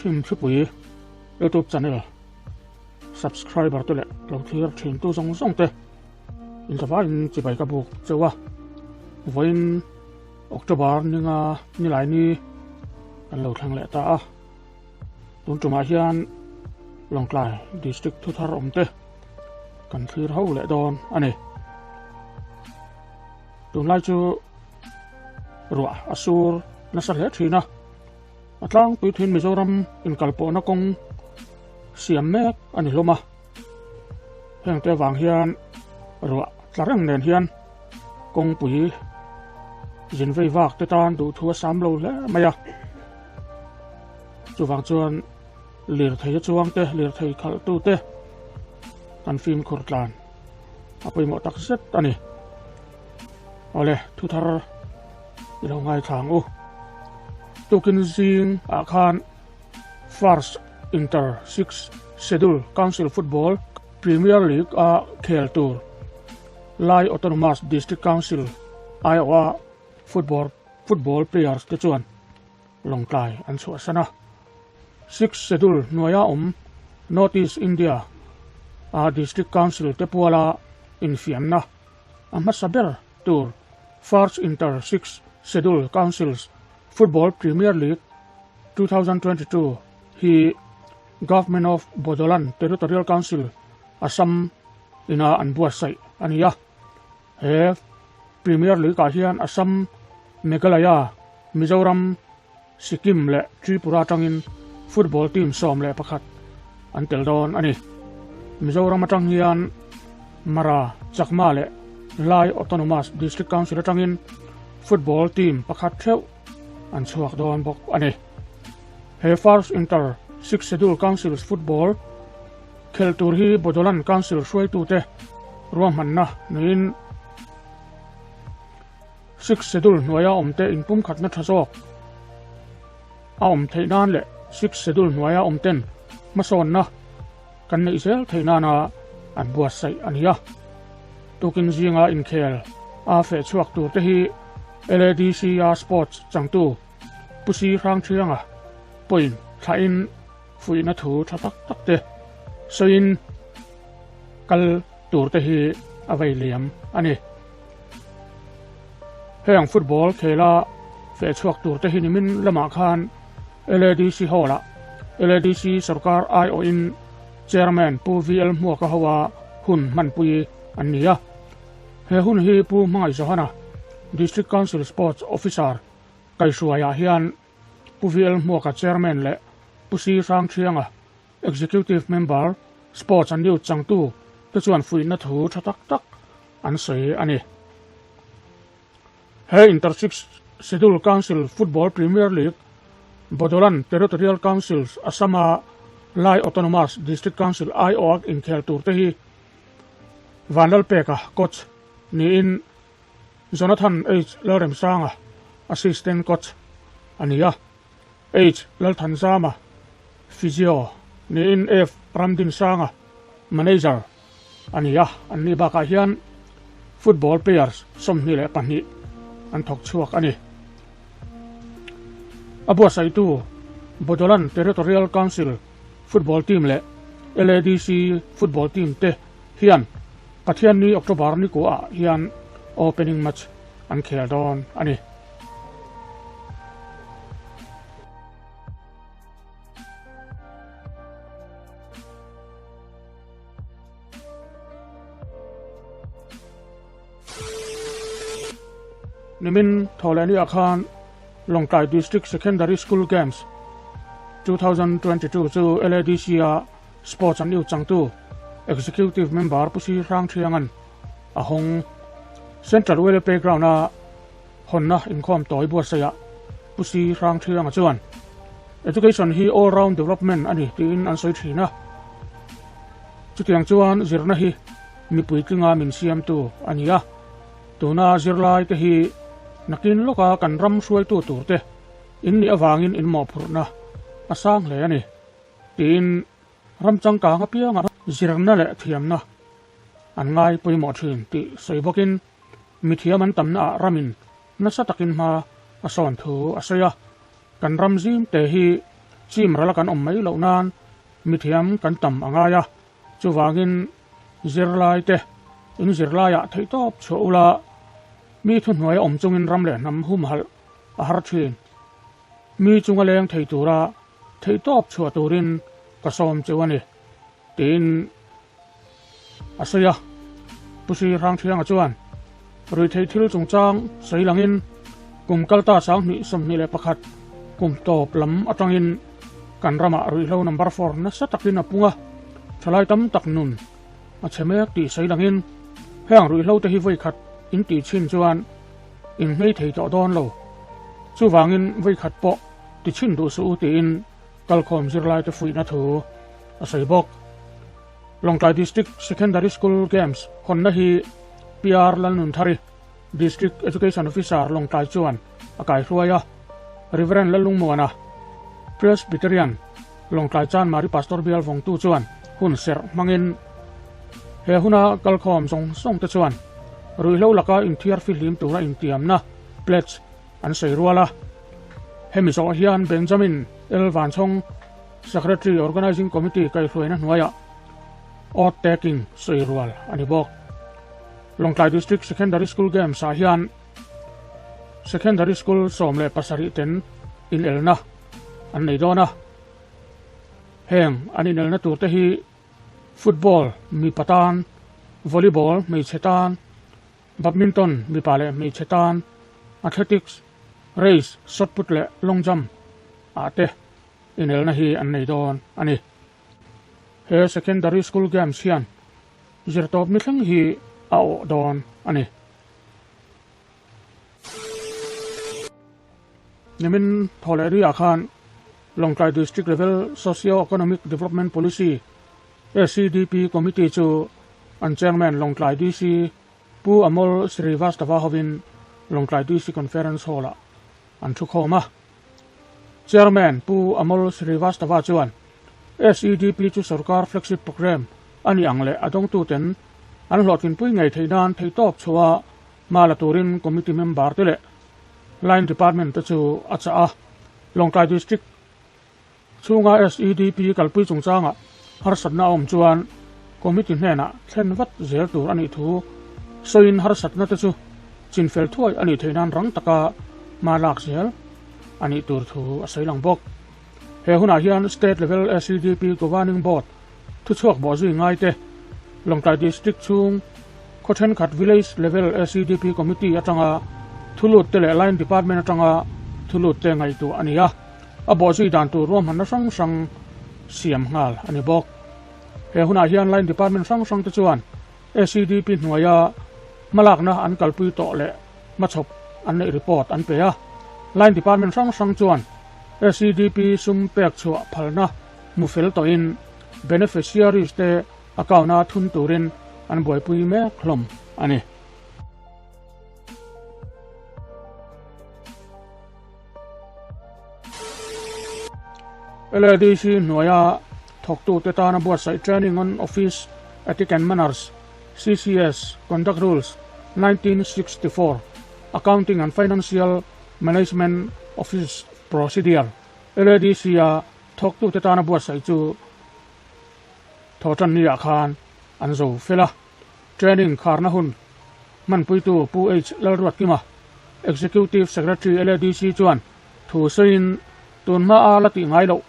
Chhimthlipui YouTube channel subscriber te leh lo thlir thin tu zawng zawng te inzavaiin chibai ka buk cheu a, vawiin October ninga nilai ni kan lo thleng leh ta a, tun tumah hian Lawngtlai District thuthar awm te kan thlir ho leh dawn a ni. Tunlai chu ruah a sur nasa hle thin a, a tlangpui thin Mizoram inkalpawhna kawng siam mek a ni hlawm a. Hengte avang hian ruah tla reng nen hian kawngpui zin vei vak te tan duhthu a sam lo hle mai a. Chuvang chuan lirthei a chuang te, lirthei khalhtu te kan fimkhur tlan a pawimawh tak zet a ni. Awle, thu thar i lo ngaithla ang u. Tukin zing ah khan First Inter Six Schedule Council Football Premier League a khel tur Lai Autonomous District Council aiawha football football players te chuan Lawngtlai an chhuahsan a. Six Schedule hnuaia awm North East India a District Council te puala infiamna a hmasa ber tur First Inter Six Schedule Councils Football Premier League 2022 hi Government of Bodoland Territorial Council, Assam ina an buatsaih a ni a. He Premier League-ah hian Assam, Meghalaya, Mizoram, Sikkim leh Tripura atangin football team 11 an tel dawn a ni. Mizoram atang hian Mara, Chakma leh Lai Autonomous District Council atangin football team pakhat theuh an chhuak dawn bawk a ni. He First Inter Six Schedule Councils football khel tur hi Bodoland Council hruaitute ruahmanna niin Six Schedule hnuaia awmte inpumkhatna tha zawk a awm theih nan leh Six Schedule hnuaia awmten hmasawnna kan neih zel theih nana an buatsaih a ni a. Tukin zinga inkhel a feh chhuak turte hi LADC-a sports changtu Pu Si Hrangthianga pawhin thlahin fuihna thu tha tak tak te sawiin kal turte hi a vei liam a ni. Heng football khela feh chhuak turte hi nimin lamah khan LADC Hall-ah LADC sorkar aiawhin Chairman Pu VL Hmuaka hoa hun hmanpui an ni a. He hun hi Pu Hmangaih Johana, District Council Sports Officer kaihruaiah hian Pu VL Hmuaka Chairman leh Pu Si Hrangthianga, Executive Member, Sports and Youth changtu te chuan fuihna thu tha tak tak an sawi a ni. He Inter Six Schedule Council Football Premier League Bodoland Territorial Councils Assam-a Lai Autonomous District Council aiawh inkhel tur te hi Vanlalpeka coach niin Jonathan H Lalremsanga assistant coach a ni a, H Lalthanzama physio niin F Ramdinsanga manager a ni a, anni bakah hian football players 22 an thawk chhuak a ni. A buatsaihtu Bodoland Territorial Council football team leh LADC football team te hian Pathianni October ni kuah hian opening match an khel dawn a ni. Nimin Thawhlehniah khan Lawngtlai District Secondary School Games 2022 chu LADC-a Sports an iuchangtu Executive Member Pu Si Hrangthianga'n a hawng. Central Whale Playground-a hawnna inkhawm tawi buatsaihah Pu Si Hrangthianga chuan, Education hi all round development a ni tiin an sawi thin a. Chutiang chuan zirna hi mipui tlinga min siamtu a ni a. Tuna zirlai te hi nakin lawka kan ram hruaitu turte in nih avangin inmawhphurhna a sang hle a ni tiin ram changkang apianga zirna leh thiamna an ngai pawimawh thin tih sawi bawkin mithiam an tamnaah ramin nasa takin hma a sawn thu a sawi a. Kan ram zim te hi Chim ral a kan awm mai loh nan mithiam kan tam a ngai a, chuvangin zirlai te in zirlaiah theihtawp chhuah ula mi thuhnuai a awm chungin ram leh hnam humhalh a har thin. Mi chunga leng thei tura theihtawp chhuah turin ka sawm cheu a ni, tiin a sawi a. Pu Sri Hrangthianga chuan ruihtheih thil chungchang sawi langin kum kalta 2021 kum tawp lam atangin kan ramah ruihhlo number four nasa takin a pung a, thalai tam tak nun a chhe mek tih sawi langin heng ruihhlo te hi vawikhat in tih chhin chuan in nghei thei tawh dawn lo. Chuvangin vawikhat pawh ti chhin duh suh u tiin kalkhawm zirlaite fuihna thu a sawi bawk. Lawngtlai District Secondary School Games hawnna hi PR Lalnunthari, District Education Officer Lawngtlai chuan a kaihruai a, Reverend Lallungmuana, Presbyterian, Lawngtlai Chanmari Pastor Bial vawngtu chuan hun serh hmangin he huna kalkhawm zawng zawng te chuan ruihhlo laka inthiar fihlim tura intiamna, pledge, an sawi rual a. Hemi zawh hian Benjamin L. Vanchhawng, Secretary Organising Committee kaihhruaina hnuaiah oath taking sawi rual a ni bawk. Lawngtlai District Secondary School Games ah hian Secondary School 17 ten inelna an nei dawn a. Heng an inelna tur te hi Football mipa tan, Volleyball hmeichhe tan, Badminton mipa leh hmeichhe tan, Athletics, Race, Shot Put leh Long Jump ah te inelna hi an nei dawn a ni. He Secondary School Games hian zirtawp ni thleng hi a awh dawn a ni. Nimin thaw leh riah khan Lawngtlai District Level Socio-Economic Development Policy, SEDP, Committee chu an Chairman Lawngtlai DC Pu Amol Srivastava hovin Lawngtlai DC Conference Hall-ah an thu khawm a. Chairman Pu Amol Srivastava chuan SEDP chu sorkar flagship programme a nih ang leh a dawngtuten an hlawhtlinpui ngei theih nan theihtawp chhuah hma la turin committee member te leh line department te chu a chah a. Lawngtlai District chhunga SEDP kalpui chungchangah harsatna a awm chuan committee hnenah thlen vat zel tur a nih thu sawiin harsatna te chu chinfel thuai a nih theih nan rang taka hma lak zel a nih tur thu a sawi lang bawk. He hunah hian State Level SEDP Governing Board thuchhuak bawh zui ngai te, Lawngtlai District chhung khaw thenkhat Village Level SEDP Committee atanga thulut te leh Line Department atanga thulut te ngaihtuah a ni a, a bawh zui dan tur ruahmanna hrang hrang siam nghal a ni bawk. He hunah hian Line Department hrang hrang te chuan SEDP hnuaia hmalakna an kalpui tawh leh hmachhawp an neih report an pe a. Line Department hrang hrang chuan SEDP sum pek chhuah phalna hmu fel tawhin beneficiaries te account-a thun turin an buaipui mek hlawm a ni. LADC hnuaia thawktute tana buatsaih Training on Office Ethic and Manners, CCS, Conduct Rules, 1964, Accounting and Financial Management Office Procedure, LADC-a thawktute tana buatsaih chu thawhtanniah khan an zo fel a. Training kharna hun hmanpuitu Pu H. Lalruatkima, Executive Secretary LADC chuan thu sawiin tun hmaa la tih ngai loh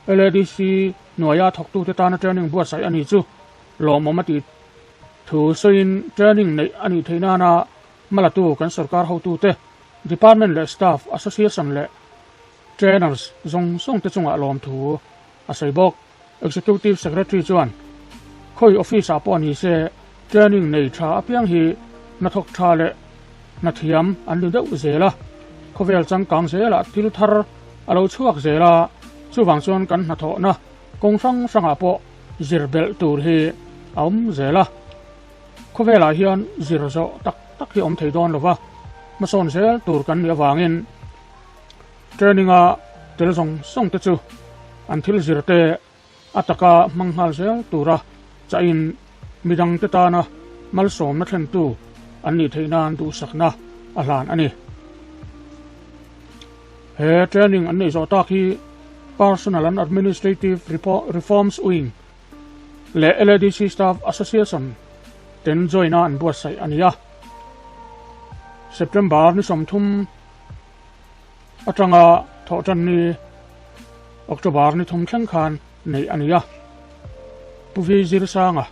LADC hnuaia thawktute tana training buatsaih a ni chu lawmawm a tih thu sawiin training neih a nih theih nana hmalatu kan sorkar hotute, department leh staff association leh trainers zawng zawngte chungah lawmthu a sawi bawk. Executive Secretary chuan khawi office ah pawh ni se training nei tha apiang hi hnathawk tha leh hnathiam an ni deuh zel a, khawvel changkang zelah thil thar a lo chhuak zel a, chuvang chuan kan hnathawhna kawng hrang hrangah pawh zir belh tur hi a awm zel a, khawvelah hian zir zawh tak tak hi a awm thei dawn lova, hmasawn zel tur kan nih avangin. Training a tel zawng zawng te chu an thil zir te a taka hmang nghal zel tura chahin midang te tana malsawmna thlentu an nih theih nan duhsakna a hlan a ni. He training an neih zawh tak hi Personnel and Administrative Reforms Wing leh LADC Staff Association ten join a an buatsaih a ni a. September ni 30 atanga thawhtan ni October ni thum thleng khan neih a ni a. Pu Vi Zirsanga,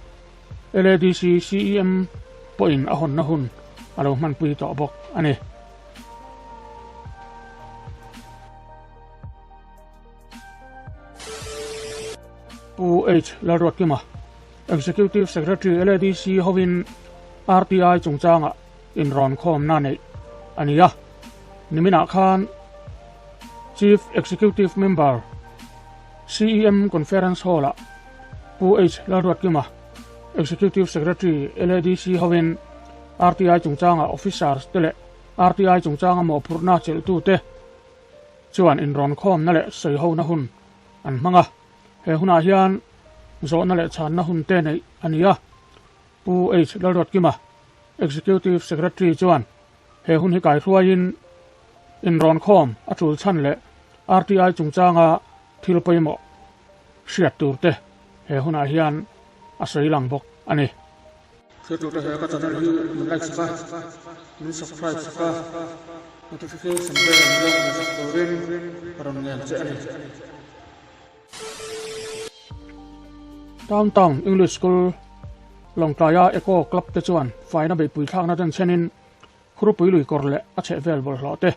LADC CEM pawhin a hawnna hun a lo hmanpui tawh bawk a ni. Pu H. Lalruatkima, Executive Secretary LADC hovin RTI chungchangah inrawnkhawmna neih a ni a. Niminah khan Chief Executive Member CEM Conference Hall-ah Pu H. Lalruatkima, Executive Secretary LADC hovin RTI chungchangah officers te leh RTI chungchanga mawhphurhna chelhtute chuan inrawnkhawmna leh sawihona hun an hmang a. He hunah hian zawhna leh chhanna hun te neih a ni a. Pu H. Lalruatkima, Executive Secretary chuan he hun hi kaihruaiin inrawnkhawm a tul chhan leh RTI chungchanga thil pawimawh hriat tur te he hunah hian a sawi lang bawk a ni. Hriattute he ka channel hi min like sak a, min subscribe sak a, notification bell min lo hmu sak turin ka rawn ngen che a ni. Town Town English School Lawngtlaia Eco Club te chuan faina beihpui thlakna den chenin Khurupui lui kawr leh a chhehvel bawlhhlawh te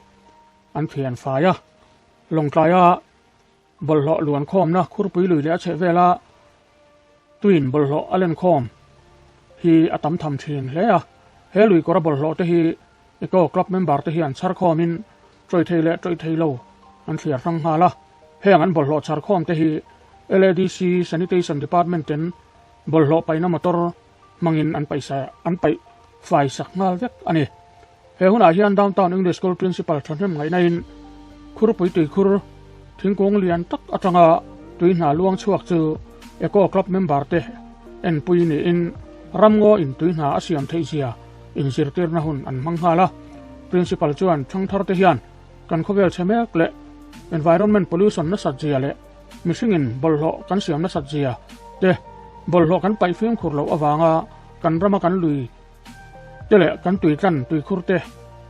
an thian fai a. Lawngtlaia bawlhhlawh luan khawmna Khurupui lui leh a chhehvela tuin bawlhhlawh a len khawm hi a tam tham thin hle a. He lui kawra bawlhhlawh te hi Eco Club member te hian chhar khawmin tawih thei leh tawih thei lo an thliar hrang nghal a. Heng an bawlhhlawh chhar khawm te hi LADC Sanitation Department ten bawlhhlawh paihna motor hmangin an paihsa an paih fai sak nghal vek a ni. He hunah hian Downtown English School Principal thahnem ngaihnain Khurpui tuikhur thingkung lian tak atanga tui hna luang chhuak chu Eco Club member te enpui niin ramngaw in tui hna a siam theih zia inzirtirna hun an hmang nghal a. Principal chuan thangthar te hian kan khawvel chhe mek leh environment pollution nasat zia leh mihringin bawlhhlawh kan siam nasat zia te, bawlhhlawh kan paih fimkhur loh avanga kan rama kan lui te leh kan tui tlan tuikhur te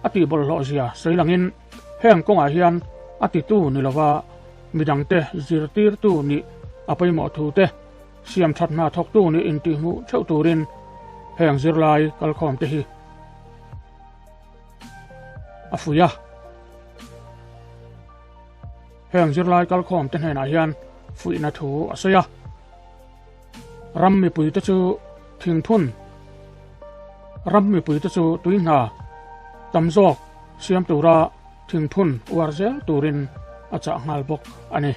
a tih bawlhhlawh zia sawi langin heng kawngah hian a titu ni lova midangte zirtirtu nih a pawimawh thu te, siam that hna thawktu nih intihhmuh theuh turin heng zirlai kalkhawm te hi a fuih a. Heng zirlai kalkhawm te hnenah hian fuihna thu a sawi a. Ram mipui te chu thingphun, ram mipui te chu tui hna tam zawk siam tura thingphun uar zel turin a chah nghal bawk a ni.